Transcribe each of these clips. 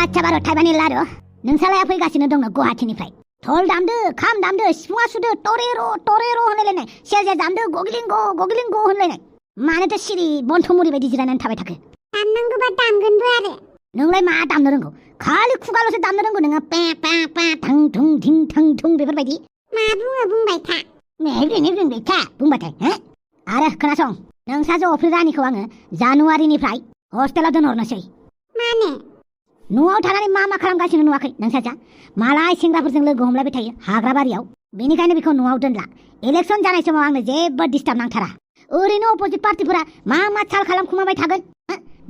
आच्छा बार' थाइबानि लारु नोंसालाया फैगासिनो दंनो गुवाहाटीनिफ्राय धल दामदो खाम दामदो सिफुङा सुदो टरेर' टरेर' होनलायलायनाय सेरजा दामदो गगिलिंग' गगिलिंग' होनलायनाय मानोथो सिरि बन्थमुरि बायदि जिरायनानै थाबाय थाखो दामनांगौबा दामगोनबो आरो नोंलाय मा दामनो रोंगौ खालि खुगाल'सो दामनो रोंगौ नोङो पे पे पे थां थुं थिं थां थुं बेफोरबायदि मा बुङो बुंबाय था बुंबाय था बुंबाथाय हो आरो खोनासं नोंसाजो अफ्रि रानिखौ आङो जानुवारिनिफ्राय हस्टेलाव दोनहरनोसै मानो न'आव थानानै मा खालामगासिनो नुवाखै नोंसाजा मालाय सेंग्राफोरजों लोगो हमलायबाय थायो हाग्राबारियाव बेनिखायनो बेखौ न'आव दोनला इलेक्सन जानाय समाव आंनो जेबो डिस्टार्ब नांथारा ओरैनो अपोजिट पार्टिफोरा मा चाल खालामखुमाबाय थागोन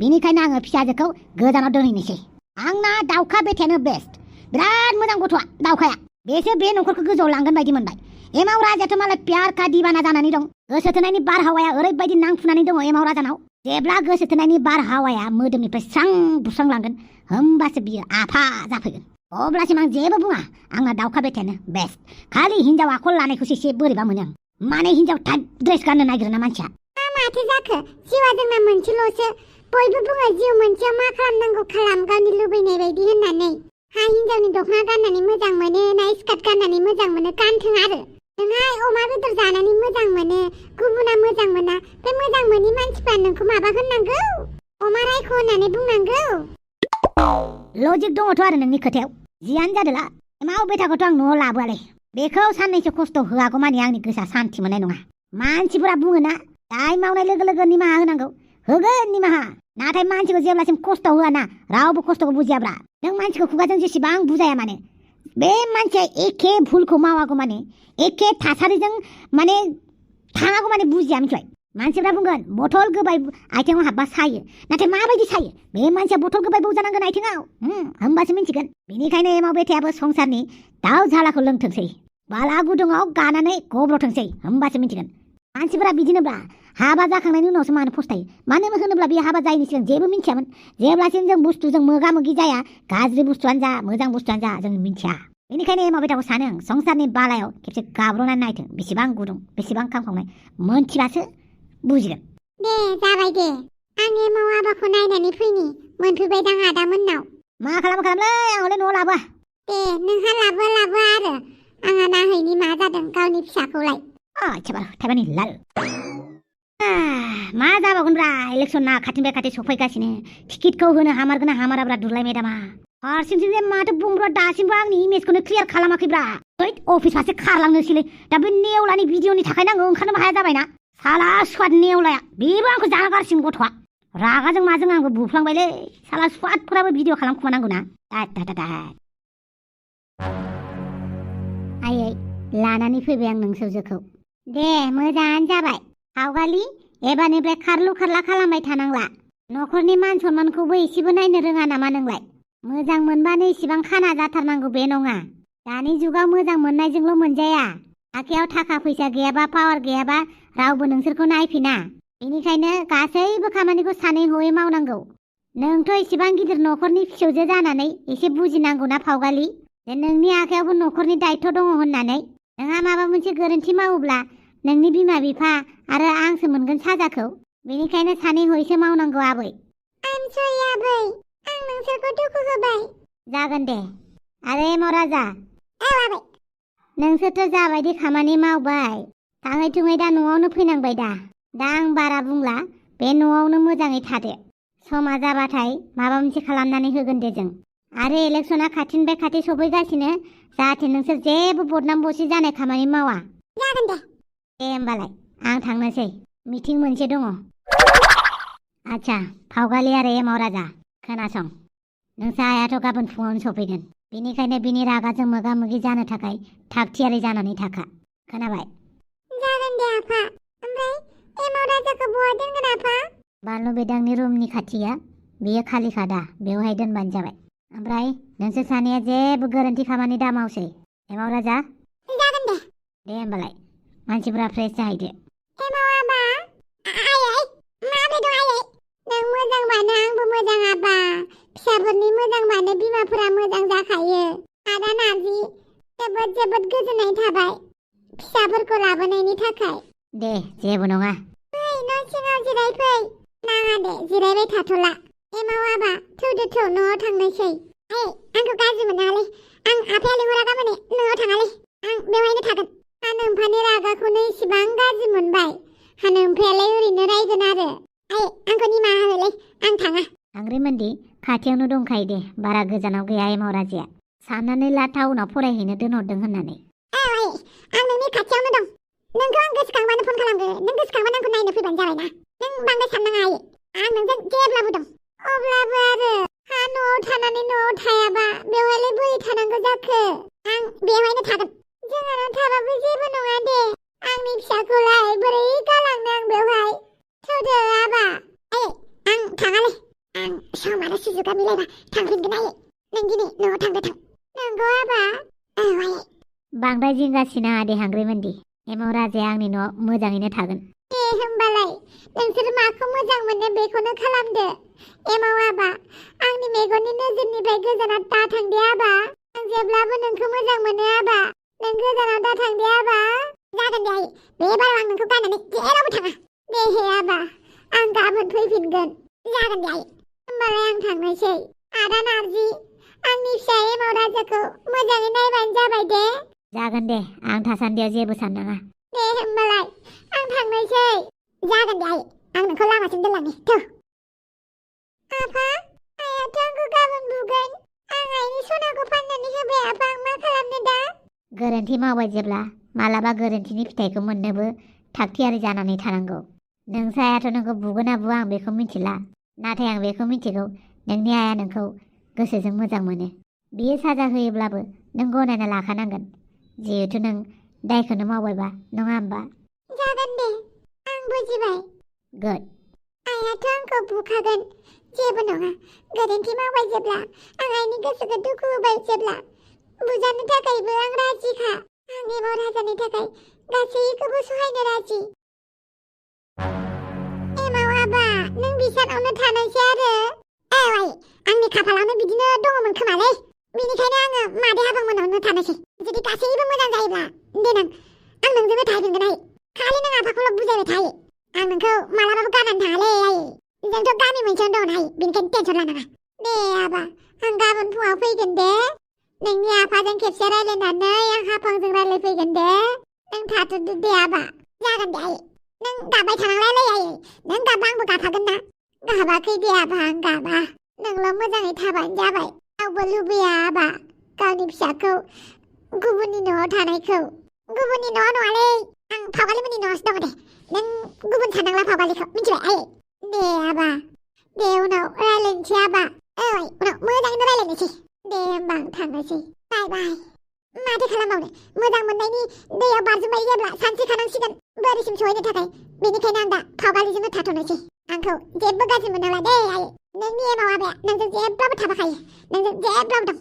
बेनिखायनो आङो फिसाजोखौ गोजानाव दोनहैनोसै आंना दाउखा बेथायानो बेस्ट बिराद मोजां गथ'आ दाउखाया बेसो बे न'खरखौ गोजौआव लांगोन बायदि मोनबाय एमाव राजायाथ' मालाय प्यार का दिबाना जानानै दं गोसो थोनायनि बारहावाया ओरैबायदि नांफुनानै दङ एमाव राजानाव जेब्ला गोसो थोनायनि बारहावाया मोदोमनिफ्राय स्रां बुस्रांलांगोन होमबासो बियो आफा जाफैगोन अब्लासिम आं जेबो बुङा आंना दाउखा बेथायानो बेस्ट खालि हिनजाव आखल लानायखौसो एसे बोरैबा मोनो आं माने हिनजाव टाइप ड्रेस गाननो नागिरो ना मानसिया माथो जाखो जिउआ जोंना मोनसेल'सो बयबो बुङो जिउ मोनसेयाव मा खालामनांगौ खालाम गावनि लुबैनाय बायदि होननानै हा हिनजावनि दख'ना गाननानै मोजां मोनो ना स्कार्ट गाननानै मोजां मोनो गानथों आरो नोंहाय अमा बेदर जानानै मोजां मोनो गुबुना मोजां मोना बे मोजां मोनि मानसिफ्रा नोंखौ माबा होननांगौ अमा रायख' होननानै बुंनांगौ लजिक दङथ' आरो नोंनि खोथायाव जियानो जादोला एमाव बेथाखौथ' आं न'आव लाबोआलै बेखौ साननैसो खस्थ' होआगौ मानि आंनि गोसोआ सान्थि मोननाय नङा मानसिफोरा बुङोना दाय मावनाय लोगो लोगो निमाहा होनांगौ होगोन निमाहा नाथाय मानसिखौ जेब्लासिम खस्थ' होआ ना रावबो खस्थ'खौ बुजियाब्रा नों मानसिखौ खुगाजों जेसेबां बुजाया माने बे मानसिया एखे भुलखौ मावागौ माने एखे थासारिजों माने थाङागौ माने बुजिया मिथिबाय मानसिफ्रा बुंगोन बथल गोबाय आथिङाव हाबबा सायो नाथाय माबायदि सायो बे मानसिया बथल गोबाय जानांगोन आथिङाव होमबासो मिन्थिगोन बेनिखायनो एमाव बेथायाबो संसारनि दाउ झालाखौ लोंथोंसै बाला गुदुङाव गानानै गब्लथोंसै होमबासो मिन्थिगोन मानसिफोरा बिदिनोब्ला हाबा जाखांनायनि उनावसो मानो फस्थायो मानो होनोब्ला बे हाबा जायैनि सिगां जेबो मिन्थियामोन जेब्लासिम जों बुस्थुजों मोगा मोगि जाया गाज्रि बुस्थुआनो जा मोजां बुस्थुआनो जा जों मिन्थिया बेनिखायनो एमाव बेथाखौ सानो आं संसारनि बालायाव खेबसे गाब्र'नानै नायथों बेसेबां गुदुं बेसेबां खामखांनाय मोनथिबासो बुजिगोन दे जाबाय दे आं एमाव आबाखौ नायनानै फैनि मोनफैबायदां आदामोननाव मा खालामलै आं हले न'आव लाबोआ दे नोंहा लाबो आरो आंहा नाहैनि मा जादों गावनि फिसाखौलाय आच्छा बार' थाइबानि लाल मा जाबावगोनब्रा इलेक्सना खाथिनिफ्राय खाथि सफैगासिनो टिकेटखौ होनो हामारगोन ना हामाराब्रा दुलाय मेदामा हारसिंसो जे माथो बुंब्रा दासिमबो आंनि इमेजखौनो क्लियार खालामाखैब्रा अफिस फारसे खारलांनोसैलै दा बे नेवलानि भिडिअनि थाखायनो आङो ओंखारनोबो हाया जाबायना साला स्वाद नेवलाया बेबो आंखौ जागारगासिनो गथ'आ रागाजों माजों आंबो बुफ्लांबायलै साला स्वादफोराबो भिडिअ खालामखुमानांगौना आयै लानानै फैबाय आं नोंसोरजोखौ दे मोजाङानो जाबाय आवगालि एबारनिफ्राय खारलु खारला खालामबाय थानांला न'खरनि मान सन्मानखौबो एसेबो नायनो रोङा नामा नोंलाय मोजां मोनबानो इसेबां खाना जाथारनांगौ बे नङा दानि जुगाव मोजां मोननायजोंल' मोनजाया आखायाव थाखा फैसा गैयाबा पावार गैयाबा रावबो नोंसोरखौ नायफिना बेनिखायनो गासैबो खामानिखौ सानै हयै मावनांगौ नोंथ' इसेबां गिदिर न'खरनि फिसौजो जानानै एसे बुजिनांगौना फावगालि जे नोंनि आखायावबो न'खरनि दायित्व दङ होननानै नोंहा माबा मोनसे गोरोन्थि मावोब्ला नोंनि बिमा बिफा आरो आंसो मोनगोन साजाखौ बेनिखायनो सानै हयैसो मावनांगौ आबै आं सरि आबै आं नोंसोरखौ दुखु होबाय जागोन दे आरो एमाव राजा आबै नोंसोरथ' जाबायदि खामानि मावबाय थाङै थुङै दा न'आवनो फैनांबाय दा आं बारा बुंला बे न'आवनो मोजाङै थादो समा जाबाथाय माबा मोनसे खालामनानै होगोन दे जों आरो इलेक्सना खाथिनिफ्राय खाथि सफैगासिनो जाहाथे नोंसोर जेबो बदनाम बसि जानाय खामानि मावा जागोन दे होमबालाय आं थांनोसै मिटिं मोनसे दङ आच्छा फावगालि आरो एमाव राजा खोनासं नोंसा आयाथ' गाबोन फुङावनो सफैगोन बेनिखायनो बिनि रागाजों मोगा मोगि जानो थाखाय थाग थियारि जानानै थाखा खोनाबाय जागोन दे आफा ओमफ्राय एमाव राजाखौ बहा दोनगोन आफा बानलु बेदांनि रुमनि खाथिया बेयो खालिखा दा बेवहाय दोनबानो जाबाय ओमफ्राय नोंसोर सानैया जेबो गोरोन्थि खामानि दा मावसै एमाव राजा जागोन दे होमबालाय मानसिफ्रा फ्रेस जाहैदो एमाव आबा आयै माबोरै दं आयै नों मोजांबानो आंबो मोजां आबा फिसाफोरनि मोजांबानो बिमाफोरा मोजां जाखायो आदा नारजि जोबोद गोजोननाय थाबाय फिसाफोरखौ लाबोनायनि थाखाय दे जेबो नङा फै न' सिङाव जिरायफै नाङा दे जिरायबाय थाथ'ला एमाव आबा थौदो न'आव थांनोसै आयै आंखौ गाज्रि मोननाङालै आं आफाया लिंहरा गाबोनो न'आव थाङालै आं बेवहायनो थागोन हानोमफानि रागाखौनो इसिबां गाज्रि मोनबाय हानोमफायालाय ओरैनो रायगोन आरो आयै आंखौ निमाहा होलै आं थाङा हांग्रिमोनदि खाथियावनो दंखायो दे बारा गोजानाव गैया एमाव राजाया साननानै ला टाउनाव फरायहैनो दोनहरदों होननानै आयै आं नोंनि खाथियावनो दं नोंखौ आं गोसोखांबानो फन खालामगोन नों गोसोखांबानो आंखौ नायनो फैबानो जाबाय ना नों बांद्राय साननाङा आयै आं नोंजों जेब्लाबो दं अब्लाबो आरो हा न'आव थानानै न'आव थायाबा बेवहायलाय बोरै थानांगौ जाखो आं बेवहायनो थागोन जोंहानाव थाबाबो जेबो नङा दे आंनि फिसाखौलाय बोरै गालांनो आं बेवहाय थौदो आबा आयै आं थाङालै आं सम आरो सुजुगा मिलायबा थांफिनगोन आयै नों दिनै न'आव थांदो थां नंगौ आबा औ आयै बांद्राय जिंगासिनाङा दे हांग्रिमोनदि एमाव राजाया आंनि न'आव मोजाङैनो थागोन दे होमबालाय नोंसोर माखौ मोजां मोनो बेखौनो खालामदो एमाव आबा आंनि मेगननि नोजोरनिफ्राय गोजानाव दा थांदे आबा आं जेब्लाबो नोंखौ मोजां मोनो आबा नों गोजानाव दा थांदे आबा जागोन दे आयै बे बाराव आं नोंखौ गारनानै जेरावबो थाङा दे हे आबा आं गाबोन फैफिनगोन जागोन दे आयै होमबालाय आं थांनोसै आदा नारजि आंनि फिसा एमाव राजाखौ मोजाङै नायबानो जाबाय दे जागोन दे आं थासान्दियाव जेबो साननाङा दे होमबालाय आं थांनोसै जागोन दे आयै आं नोंखौ लामासिम दोनलांनि थौ आफा आइयाथ' आंखौ गाबोन बुगोन आं आइनि सनाखौ फाननानै होबाय आफा आं मा खालामनो दा गोरोन्थि मावबाय जेब्ला मालाबा गोरोन्थिनि फिथाइखौ मोननोबो थागथियारि जानानै थानांगौ नोंसायाथ' नोंखौ बुगोन ना बुवा आं बेखौ मिथिला नाथाय आं बेखौ मिथिगौ नोंनि आइया नोंखौ गोसोजों मोजां मोनो बियो साजा होयोब्लाबो नों गनायना लाखानांगोन जिहेथु नों दायखौनो मावबायबा नङा होमबा जागोन दे आं बुजिबाय गुड आइयाथ' आंखौ बुखागोन जेबो नङा गोरोन्थि मावबाय जेब्ला आं आइनि गोसोखौ दुखु होबाय जेब्ला बुजानो थाखायबो आं राजिखा आं एमाव राजानि थाखाय गासैखौबो सहायनो राजि एमाव आबा नों बिसानावनो थानायसै आरो औ आइ आंनि खाफालावनो बिदिनो दङमोन खोमालै बेनिखायनो आङो मादै हाबांमोनावनो थानायसै जुदि गासैबो मोजां जायोब्ला देनां आं नोंजोंनो थाहैफिनगोन आइ खालि नों आफाखौल' बुजायबाय थायो आं नोंखौ मालाबाबो गारनानै थाङालै आइ जोंथ' गामि मोनसेयावनो दं आइ बेनिखायनो टेनसन लानाङा दे आबा आं गाबोन फुङाव फैगोन दे नोंनि आफाजों खेबसे रायलायनानै आं हाफांजों रायलायफैगोन दे नों थाथ'दो दे आबा जागोन दे आइ नों गाबबाय थानांलायलै आइ नों गाबबा आंबो गाबफागोन ना गाबाखै दे आबा आं गाबा नोंल' मोजाङै थाबानो जाबाय रावबो लुबैया आबा गावनि फिसाखौ गुबुननि न'आव थानायखौ गुबुननि न'आव नङालै आं फावगालिमोननि न'आवसो दङ दे नों गुबुन साननांला फावगालिखौ मिथिबाय आइ दे आबा दे उनाव रायलायनोसै आबा औ आइ उनाव मोजाङैनो रायलायनोसै दे होमबा आं थांनोसै बाय बाय माथो खालामबावनो मोजां मोननायनि दैयाव बारजुमबाय जेब्ला सानस्रिखानांसिगोन बोरिसिम सहैनो थाखाय बेनिखायनो आं दा फावगालिजोंनो थाथ'नोसै आंखौ जेबो गाज्रि मोनाला दे आइ नोंनि एमाव आबाया नोंजों जेब्लाबो थाफाखायो नोंजों जेब्लाबो दं